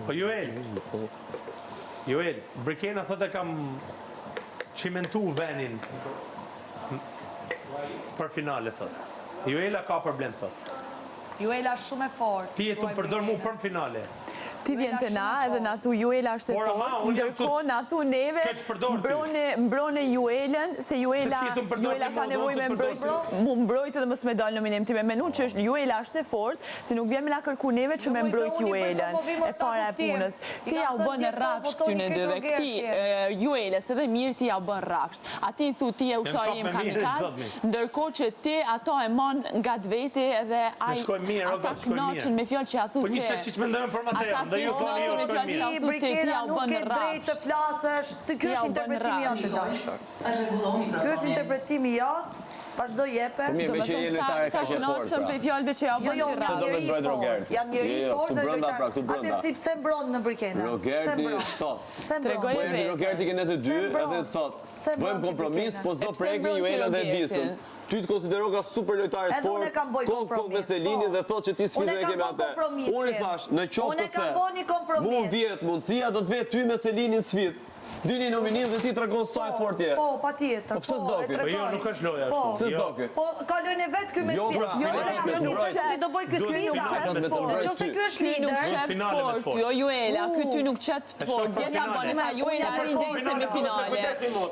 Po Juel, Juel, Brikena thotë e kam çimentu venin për finale thotë. Juela ka problem thotë. Juela është shumë e fortë. Ti je tu më përdor mu për në finale. Ti vjen te na edhe na thu Juela është e fortë, ndërkohë na thu neve mbrone mbrone Juelën se Juela Juela ka nevojë me mbrojt mu mbrojt edhe mos me dal nominim ti me menu që është Juela është e fortë, ti nuk vjen me na kërku neve që me mbrojt Juelën e para e punës. Ti ja u bën rrafsh këtyne dyve, këtij Juelës edhe Mirti ja u bën rrafsh. A ti i thu ti je ushtari im kamikaz, ndërkohë që ti ato e man ngat veti edhe ai ata kënaqen me fjalë që ja thu po ti. Ata thjesht kënaqen me fjalë që ja thu ti, ti ja u bën rrafsh. Ti ja u bën rrafsh. Ky është interpretimi jot, vazhdo jepe. Po mirë, meqë je lojtare Këta kaq e fortë kënaqen pra. prej fjalëve që ja Jo, bën jo, ti pse do rrafsh. me të mbrojt Rogerti? Jam njeri Jo, i jo, fortë këtu dhe brenda lojtar. pra, këtu brenda. Atëherë ti pse mbron në Brikena? Pse Rogerti mbron? thotë. Pse mbron? Tregoje Po erdhi veten. Rogerti ke ne të dy Pse mbron? edhe thotë. Pse mbron Bëjmë ti kompromis, Brikena? po s'do E pse prekni mbron ti Juelën dhe Rogertin? Edisën. Ty të konsideroka super lojtar të Edhe unë e fortë, kam boj kokë kokë me kompromis, Selinin po. dhe thotë që ti Unë sfidën e e kam ke me bo atë. kompromisin. Unë i thash, në Unë qoftë e kam se bo një kompromis. mu vjet mundësia do të vetë ty me Selinin sfidë. Dini nominim dhe ti tregon sa e fortë je. Po, patjetër. Po pse po, s'do e ky? Po jo, tregoj. nuk është loja Po. ashtu. Pse Jo. s'do ky? Po, ka lojën e vet ky me Jo, sfidë. pra, Jo, jo, se me ka të nuk mbrojt. si do bëj ky Duhet sfida. finale me të mbrojt Në qoftë se ty. ky është Ky nuk lider, qep Finale me fort, fort. jo Juela, ky ty nuk qep fort. Dje ta bënë tha Juela arrin deri në semifinale.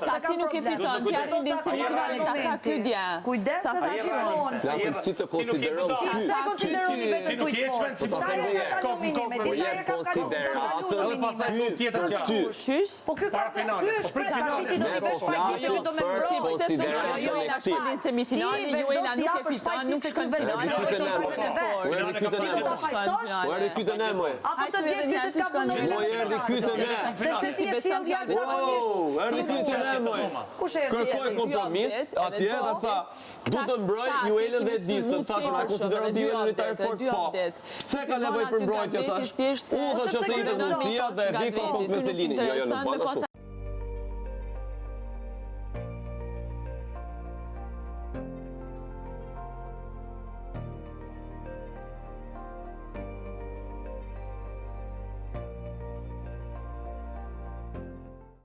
Tha ti nuk e fiton, ti arrin deri në semifinale, ta tha ky dje. Kujdes Sa se tha tha ky. gjithmonë. Flasim si të Ti nuk je konsideron budall. ty. Pse e konsideroni Ty, veten Ti nuk tuaj je të çmend si fortë? Sa budall. herë ka kalu Kokë në kokë nominime? me Disa Po herë jep ka kalu konsideratën Edhe pastaj ty, thu tjetër gjë. ty. Qysh? Po ky ka Para ky finales, është po prit tash finales. ti do Ne t'i po vesh fajti se ky do me flasim për Ti mbrojt. pse thua që konsideratën e Juela këtij. shkon në semifinale, Ti Juela vendos nuk e japësh fiton, fajti nuk se ky shkon në vendos finale. Erdhi ky te ne, mbrojt po. vet. Po erdhi ky te ne, Ti do ta po. fajsosh? Po erdhi ky te ne, moj. Apo të djeg ty se t'ka vënë Moj erdhi ky te ne. Se se ti e sjell jashtëzakonisht. Wow, erdhi ky te ne, moj. Kush erdhi? Kërkoi kompromis atje dhe tha, du të mbroj Juelën dhe Edisën. Thash, a konsideron ti Juelën lojtar fort? Po. Pse ka nevojë për mbrojtje thash? Unë thash që se i jepet mundësia dhe e vi kokë kokë me Selinin. Jo, jo, nuk bën ashtu.